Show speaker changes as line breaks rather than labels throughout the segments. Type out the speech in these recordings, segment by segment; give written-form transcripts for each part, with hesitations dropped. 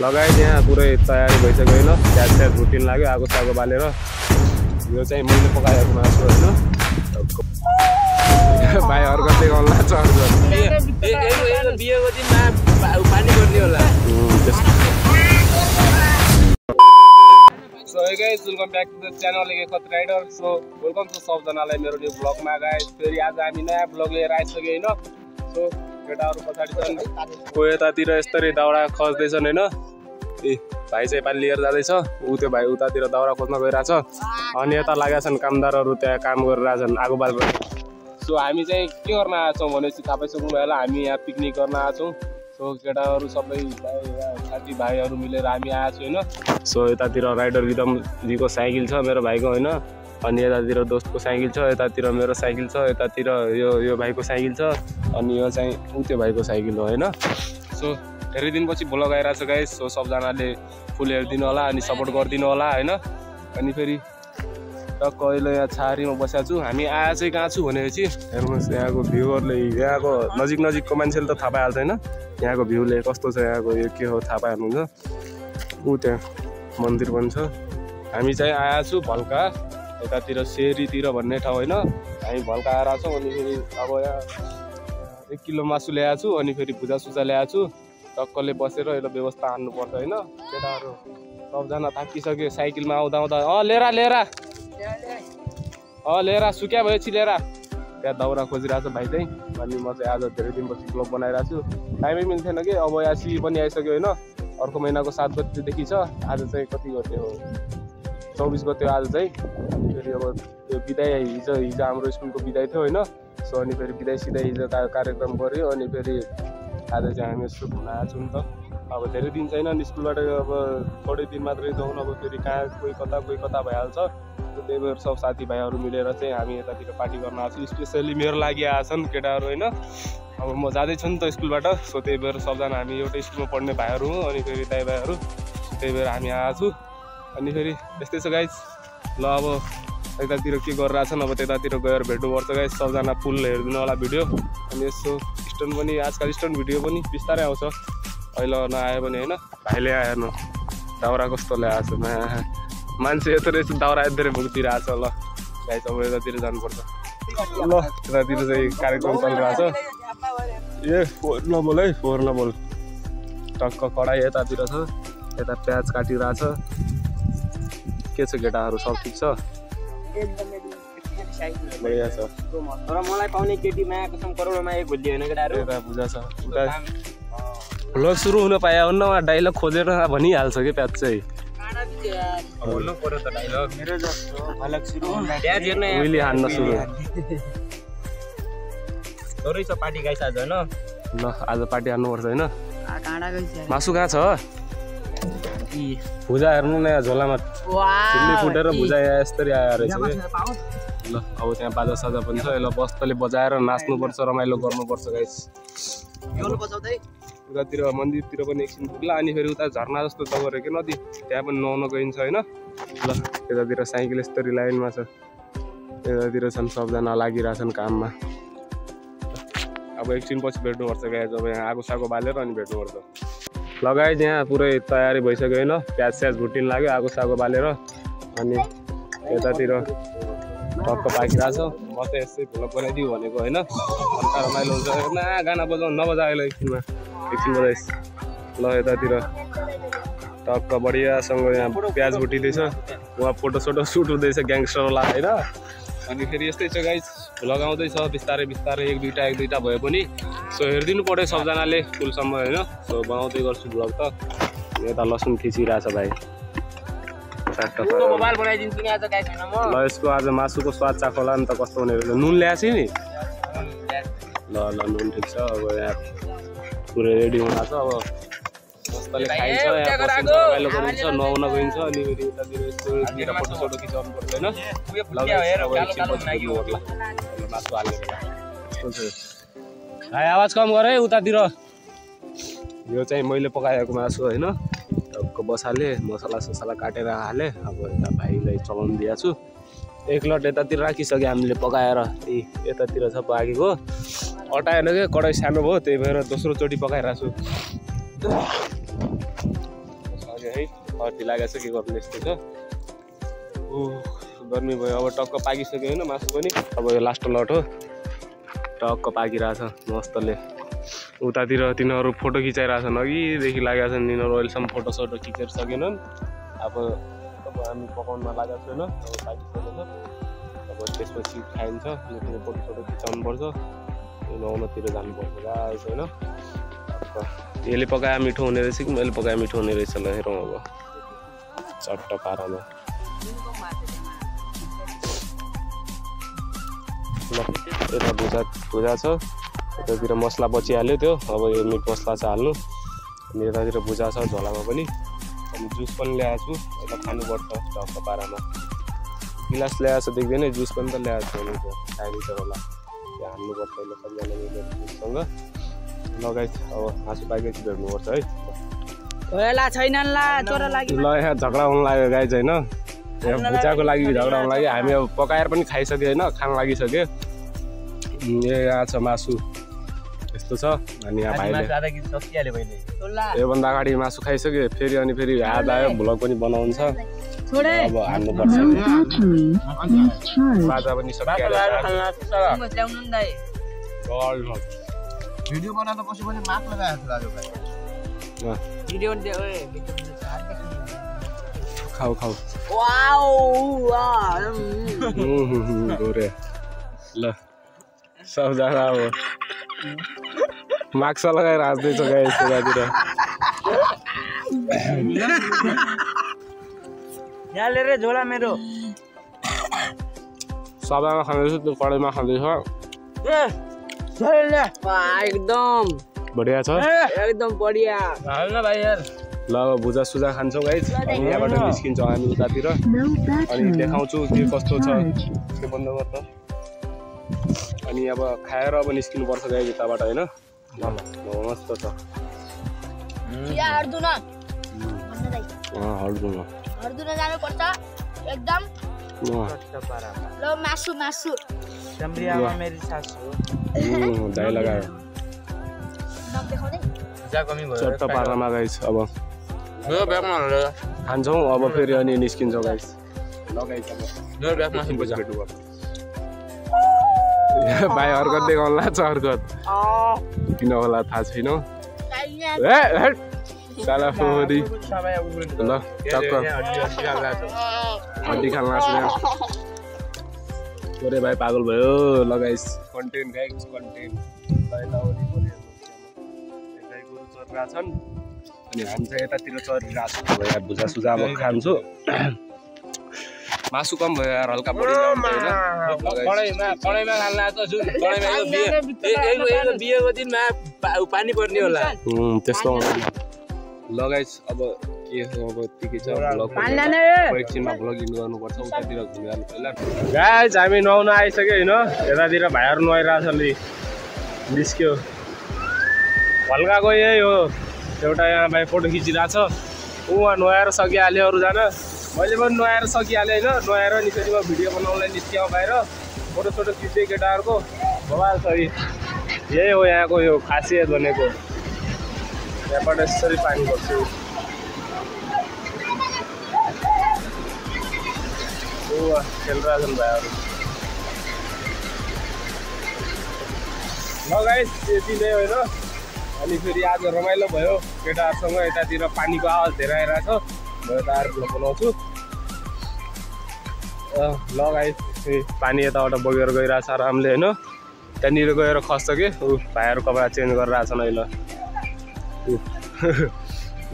लगायत यहाँ पुरै तयारी भइसक्यो होइन। प्याज स्याज भुटिन लाग्यो, आगो सागो बालेर। यो चाहिँ मैले पकाएको मासु होइन। भाइ हर्कतले गाउँ लाग्छ
बिहेको दिनमा पानी गर्ने होला।
So hey guys, welcome back to the channel एकत राइडर। सो वेलकम टु सबजनालाई मेरो न्यू ब्लगमा गाइस। फेरि आज हामी नयाँ ब्लग लिएर आइसक्यो होइन। सो केटाहरू पछाडि छन्, को यतातिर यस्तरी दाउरा खोज्दैछन् होइन। ए भाइ चाहिँ पानी लिएर जाँदैछ, ऊ त्यो भाइ उतातिर दाउरा खोज्न गइरहेछ। अनि यता लागेका छन् कामदारहरू, त्यहाँ काम गरिरहेछन् आगो बाल्न। सो हामी चाहिँ के गर्न आएको छौँ भनेपछि थाहा पाइसक्नु भयो होला, हामी यहाँ पिकनिक गर्न आएको छौँ। सो केटाहरू सबै साथी भाइहरू मिलेर हामी आएको छौँ होइन। सो यतातिर राइडर विक्रमजीको साइकल छ, मेरो भाइको होइन। अनि यतातिर दोस्तको साइकल छ, यतातिर मेरो साइकल छ, यतातिर यो भाइको साइकल छ, अनि यो चाहिँ त्यो भाइको साइकल हो होइन। सो धेरै दिनपछि ब्लग आइरहेको छ गाइस। सो सबजनाले फुल हेरिदिनु होला अनि सपोर्ट गरिदिनु होला होइन। अनि फेरि टक्क अहिले यहाँ छाहारीमा बसेको छु। हामी आए चाहिँ कहाँ छु भनेपछि हेर्नुहोस्, यहाँको भ्यूहरूले, यहाँको नजिकको मान्छेले त थाहा पाइहाल्छ होइन। यहाँको भ्यूले कस्तो छ, यहाँको यो के हो थाहा पाइहाल्नुहुन्छ। ऊ त्यहाँ मन्दिर पनि छ। हामी चाहिँ आएको छु भल्का, यतातिर सेरीतिर भन्ने ठाउँ होइन। हामी भल्का आएर छौँ। अनि फेरि अब यहाँ 1 किलो मासु ल्याएको छु, अनि फेरि भुजासुजा ल्याएको छु। टक्कले बसेर यसलाई व्यवस्था हान्नुपर्छ होइन। केटाहरू सबजना थाकिसक्यो, साइकलमा आउँदा लिएर सुक्या भएपछि लिएर त्यहाँ दाउरा खोजिरहेको छ भाइ चाहिँ। अनि म चाहिँ आज धेरै दिनपछि ब्लग बनाइरहेको छु। टाइमै मिल्थेन कि, अब यहाँ सी पनि आइसक्यो होइन। अर्को महिनाको 7 गतेदेखि छ, आज चाहिँ कति गते हो, 24 गते आज चाहिँ। अनि फेरि अब त्यो बिदाई हिजो हाम्रो स्कुलको बिदाई थियो होइन। सो अनि फेरि बिदाई सिधै हिजो कार्यक्रम गऱ्यो। अनि फेरि आज चाहिँ हामी यसो घुम्न आएको छौँ नि त। अब धेरै दिन छैन नि स्कुलबाट, अब थोरै दिन मात्रै जाउँ, अब फेरि कहाँ कोही कता भइहाल्छ। त्यही भएर सब साथीभाइहरू मिलेर चाहिँ हामी यतातिर पार्टी गर्न आएको छु। स्पेसली मेरो लागि आएछन् केटाहरू होइन। अब म जाँदैछु नि त स्कुलबाट। सो त्यही भएर सबजना हामी एउटै स्कुलमा पढ्ने भाइहरू हो, अनि फेरि दाइ भाइहरू, त्यही भएर हामी आएको छु। अनि फेरि यस्तै छ गाइस। ल अब यतातिर के गरिरहेछन्, अब त्यतातिर गएर भेट्नुपर्छ गाइस। सबजना फुल हेरिदिनु होला भिडियो। अनि यसो स्टोन पनि, आजकल स्टोन भिडियो पनि बिस्तारै आउँछ, अहिले नआयो भने होइन। भाइले आएन, दाउरा कस्तो ल्याएको छ, मान्छे यत्रो यसो दाउरा यत्रो भुक्दिरहेको छ। ल गाइस अब यतातिर जानुपर्छ। ल यतातिर चाहिँ कार्यक्रम चलिरहेको छ। ए फोहोर नबोल है, फोहोर नबोल। टक्क कडाई यतातिर छ, यता प्याज काटिरहेछ। के छ केटाहरू, सब ठिक छ? बढिया छ।
तर मलाई पाउने केटी माया कसम करोडमा एक भोलि होइन केटाहरू।
यता पूजा छ उता। ल सुरु हुन पायो हुन्न, उहाँ डाइलग खोजेर भनिहाल्छ कि प्याज चाहिँ।
भन्नु पर्यो त डाइलग मेरो जस्तो अलग सुरु हुँदा प्याज हेर्न
उहिले हान्न सुरु।
थोरै छ पार्टी गाइस आज होइन।
ल आज पार्टी हान्नुपर्छ होइन। मासु कहाँ छ? भुजा हेर्नु न, यहाँ झोलामा चिल्ली फुटेर भुजा यहाँ यस्तरी आएर रहेछ कि। ल अब त्यहाँ बाजा साजा पनि छ, यसलाई बस्तले बजाएर नाच्नुपर्छ, रमाइलो गर्नुपर्छ गाइस। उतातिर मन्दिरतिर पनि एकछिन पुग्ला। अनि फेरि उता झर्ना जस्तो जग्गा रहेछ कि नदी, त्यहाँ पनि नुहाउन गइन्छ होइन। ल यतातिर साइकल यस्तरी लाइनमा छ, यतातिर छन् सबजना लागिरहेछन् काममा। अब एकछिन पछि भेट्नुपर्छ गाइस। अब यहाँ आगो सागो बालेर अनि भेट्नुपर्छ। लगायत यहाँ पुरै तयारी भइसक्यो होइन। प्याज स्याज भुटिन लाग्यो, आगो सागो बालेर। अनि यतातिर टक्क पाकिरहेछ। म त यस्तै भ्लग बनाइदिउँ भनेको होइन। हल्का रमाइलो हुन्छ न, गाना बजाउनु नबजा अहिले एकछिनमा, एकछिन बजाइस्। ल यतातिर टक्क बढियासँग यहाँ प्याज भुटिँदैछ, उहाँ फोटो सुट हुँदैछ ग्याङ्स्टरवाला होइन। अनि फेरि यस्तै छ गाइस, भ्लग आउँदैछ बिस्तारै बिस्तारै, एक दुईवटा भए पनि। सो हेरिदिनु पऱ्यो सबजनाले फुलसम्म होइन। सो बनाउँदै गर्छु भ्लग त। यता लसुन खिचिरहेछ भाइ।
मोबाइल बनाइदिन्छु नि आज गाइस हैन म।
ल यसको आज मासुको स्वाद चाख होला नि त कस्तो हुने रहेछ। नुन ल्याएछ नि? ल नुन ठिक छ। अब यहाँ पुरै रेडी हुँदा छ। अब मस्तले खाइन्छ, यहाँ बसिन्छ, रमाइलो गरिन्छ, नुहाउन गइन्छ। अनि फेरि यतातिर यस्तो फोटो खिचाउनु पर्छ होइन। मासु हालेर भाइ आवाज कम गर है उतातिर। यो चाहिँ मैले पकाएको मासु होइन। टक्क बसाले मसला काटेर हालेँ। अब यता भाइलाई चलाउनु दिएको छु। 1 लट यतातिर राखिसक्यो हामीले पकाएर। यतातिर छ पाकेको, अटाएन क्या, कडाई सानो भयो, त्यही भएर दोस्रो चोटि पकाइरहेको छु। सक्यो है सर्दी लागेको छ के गर्नु यस्तो छ गर्मी भयो अब टक्क पाकिसक्यो होइन मासु पनि अब यो लास्ट लट हो टक्क पाकिरहेछ मस्तले उतातिर तिनीहरू फोटो खिचाइरहेछन् अघिदेखि लागेका छन् तिनीहरू अहिलेसम्म फोटो सोटो खिचेर सकेनन् अब हामी पकाउनमा लागेको छैन अब पाकिसकेको छ अब त्यसपछि खाइन्छ यो फोटो सोटो खिचाउनुपर्छ नुहाउनतिर जानुपर्छ गाइस होइन यसले पकाए मिठो हुने रहेछ कि मैले पकाए मिठो हुने रहेछ ल हेरौँ अब चट्ट पारामा ल यता भुजा छ यतातिर मसला बचिहाल्यो त्यो अब यो मिट मसला चाहिँ हाल्नु अनि यतातिर भुजा छ झोलामा पनि अनि जुस पनि ल्याएको छु यता खानुपर्छ टक्क पारामा गिलास ल्याएको छ देख्दैन जुस पनि त ल्याएको छु अनि त्यो 2.5 लिटर होला त्यो हाल्नुपर्छ अहिले सबजना मिलेर जुससँग लगाइ अब मासु पाकेपछि भेट्नुपर्छ है ल यहाँ झगडा हुन लाग्यो गाइज होइन यहाँ भुजाको लागि झगडा हुन लाग्यो हामी अब पकाएर पनि खाइसक्यो होइन खान लागिसक्यो यहाँ छ मासु यस्तो छ अनि यहाँ भाइले योभन्दा अगाडि मासु खाइसक्यो फेरि अनि फेरि हात आयो भ्लग पनि बनाउनु छ अब हाल्नुपर्छ बाजा पनि
भिडियो बनाउँदा पछि पनि माग लगाएको दाजु भाइ भिडियो
खाऊ खाऊ गोरे ल सबजना अब माक्स लगाएर हाँस्दैछ गाइस यतातिर
यहाँ लिएर झोला मेरो
सबैमा खाँदैछु त्यो कडाइमा खाँदैछ
एकदम
बढिया छ
एकदम बढिया
हाल्न भाइ यार
ल अब भुजा सुजा खान्छौँ गाइस अनि यहाँबाट निस्किन्छौँ हामी उतातिर अनि देखाउँछु के कस्तो छ त्यो बन्द गर्छ अनि अब खाएर अब निस्किनुपर्छ गाइस यताबाट होइन मस्त छ
हर्दुन जानुपर्छ एकदम ल मासु मासु
चम्रियामा मेरी सासु
दाइ लगायो चट्ट पारामा गाइस अब खान्छौँ अब फेरि अनि निस्किन्छौँ गाइस भाइ हर्कत देखाउनु लाग्छ हर्कत किन होला थाहा छैन साला फोरी ल टक्क हड्डी खान लाग्छ थोरै भाइ पागल भयो लगाइस कन्टेन्ट गाइस कन्टेन्ट छन् अनि हामी चाहिँ यतातिर चरिरहेको छु अब यहाँ भुजा सुजा अब खान्छु मासु कम भयो यार हल्का बढी
कडाइमा खान लाग्छ बिहेको दिनमा पानी पर्ने होला
त्यस्तो लगाइस अब के छ अब यतिकै छ एकछिनमा भ्लगिङ गर्नुपर्छ उतातिर घुमिहाल्नु पहिला गाइस हामी नुहाउन आइसक्यो होइन यतातिर भाइहरू नुहाइरहेछ नि निस्क्यो हल्काको यही हो एउटा यहाँ भाइ फोटो खिचिरहेछ उहाँ नुहाएर सकिहाल्यो अरूजना मैले पनि नुहाएर सकिहालेँ होइन नुहाएर अनि फेरि म भिडियो बनाउनलाई निस्क्यौँ बाहिर फोटो सोटो खिच्दै केटाहरूको बवाल छ यही हो यहाँको यो खासियत भनेको यहाँबाट यसरी पानी पर्छु खेलिरहेछन् भाइहरू ल गाइस यति नै होइन अनि फेरि आज रमाइलो भयो केटाहरूसँग यतातिर पानीको आवाज धेरै आइरहेछ म यता आएर भ्लग बनाउँछु ल गाइस पानी यताबाट बगेर गइरहेछ आरामले होइन त्यहाँनिर गएर खस्छ कि भाइहरू कपडा चेन्ज गरेर आएछन् अहिले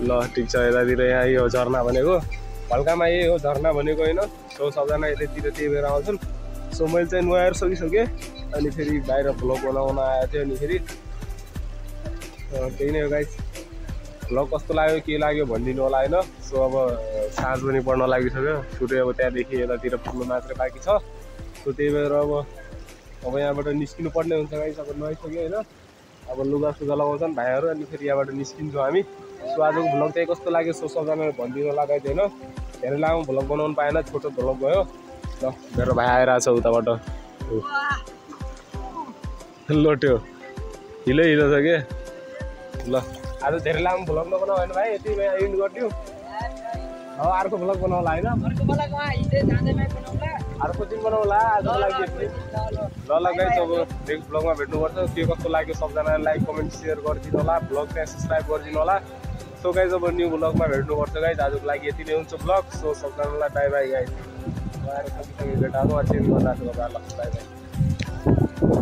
ल ठिक छ यतातिर यहाँ यो झरना भनेको हल्कामा यही हो झरना भनेको होइन सो सबजना यतातिर त्यही भएर आउँछन् सो मैले चाहिँ नुहाएर सकिसकेँ अनि फेरि बाहिर भ्लग बनाउन आएको थियो अनि फेरि त्यही नै हो गाइस भ्लग कस्तो लाग्यो के लाग्यो भनिदिनु होला होइन सो अब साँझ पनि पर्न लागिसक्यो छुट्टै अब त्यहाँदेखि यतातिर पुग्नु मात्रै बाँकी छ सो त्यही भएर अब यहाँबाट निस्किनु पर्ने हुन्छ गाइस अब नुहाइसक्यो होइन अब लुगा सुगा लगाउँछन् भाइहरू अनि फेरि यहाँबाट निस्किन्छौँ हामी सो आजको भ्लग चाहिँ कस्तो लाग्यो सो सबजनाले भनिदिनु होला गाइस होइन धेरै लामो भ्लग बनाउनु पाएन छोटो भ्लग भयो ल मेरो भाइ आइरहेछ उताबाट लोट्यो हिलो हिलो छ के ल आज धेरै लामो भ्लग नबनाऊ होइन भाइ यति इन्ड गरिदिउँ अर्को भ्लग बनाउला होइन अर्को दिन बनाउला आजको लागि यति ल गाइस अब नेक्स्ट भ्लगमा भेट्नुपर्छ के कस्तो लाग्यो सबजनाले लाइक कमेन्ट सेयर गरिदिनु होला भ्लग चाहिँ सब्सक्राइब गरिदिनु होला सो गाइस अब न्यू भ्लगमा भेट्नुपर्छ गाइस आजको लागि यति नै हुन्छ भ्लग सो सबजनालाई बाई बाई गाइस सँगसँगै भेटाउनु चेन्ज गर्दा बाई बाई